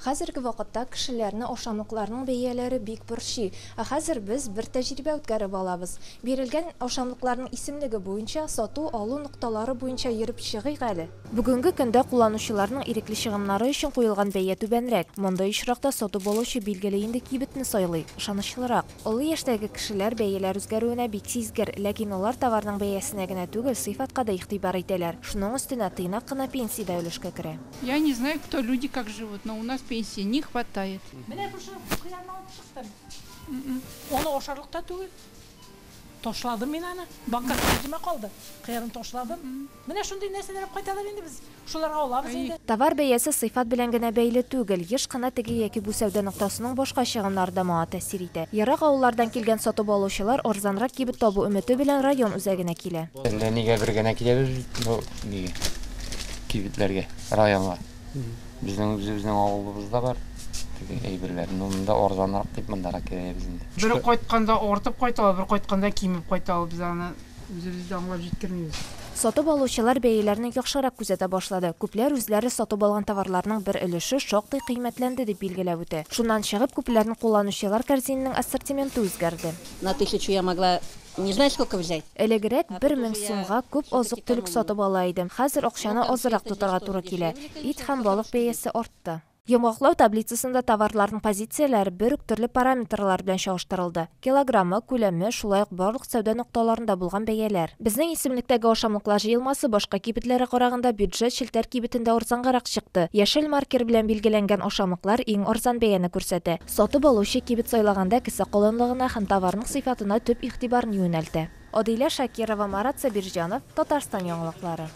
Хәзерге вакытта кешеләрне ашамлыкларның бәяләре бик борчый. Ә хәзер без бер тәҗрибә үткәреп алабыз. Бирелгән ашамлыкларның исемлеге буенча сату-алу нокталары буенча йөреп чыгыйк әле. Бүгенге көндә кулланучыларның ирекле чыгымнары өчен куелган бәя түбәнрәк. Мондый очракта сатып алучы билгеле инде кибетне сайлый, ышанычлырак. Олы яшьтәге кешеләр бәяләр үзгәрүенә бик сизгер, ләкин алар товарның бәясенә генә түгел, сыйфатка да игътибар итәләр. Шуның өстенә тыйнак кына пенсия дә өлешкә керә. Я не знаю, кто люди как живут, но у нас пенсии не хватает. Менә шушы кыярны алып чыктым. Аны ашарлык та түгел. Ташладым мин аны. Банкасы үземә калды. Кыярын ташладым. Менә шундый нәрсәләр алып кайталар инде без. Шуларга алабыз инде. Товар бәясе сыйфат белән генә бәйле түгел. Еш кына теге яки бу сәүдә ноктасының башка чыгымнары да моңа тәэсир итә. Ерак авыллардан килгән сатып алучылар арзанрак кибет табу өмете белән район үзәгенә килә. Әллә нигә бер генә киләбез бит бу нигә, кибетләргә, районга. Безнең үзебезнең авылыбызда бар теге әйберләр. Ну, монда арзанрак дип мондарак киләбез инде. Бер кайтканда артып кайта ул, бер кайтканда кимеп кайта ул. Без аны үзебез дә аңлап җиткермибез. Сатып алучылар бәяләрне яхшырак күзәтә башлады. Күпләр үзләре сатып алган товарларның бер өлеше шактый кыйммәтләнде дип билгеләп үтә. Шуннан чыгып, күпләрнең кулланучылар корзинының ассортименты үзгәрде. На тысячу я могла не знаю сколько взять. Элегрәк бер мең сумга күп азык-төлек сатып ала идем. Хәзер акчаны азрак тотарга туры килә. Ит һәм балык бәясе артты. Йомгаклау таблицасында товарларның позицияләре бер үк төрле параметрлар белән чагыштырылды. Килограммы, күләме, шулай ук барлык сәүдә нокталарында булган бәяләр. Безнең исемлектәге ашамлыклар җыелмасы башка кибетләргә караганда бюджет челтәр кибетендә арзангарак чыкты. Яшел маркер белән билгеләнгән ашамлыклар иң арзан бәяне күрсәтә. Сатып алучы кибет сайлаганда кесә калынлыгына һәм товарның сыйфатына төп игътибарын юнәлтә. Адилә Шакирова, Марат Сабирҗанов, Татарстан яңалыклары.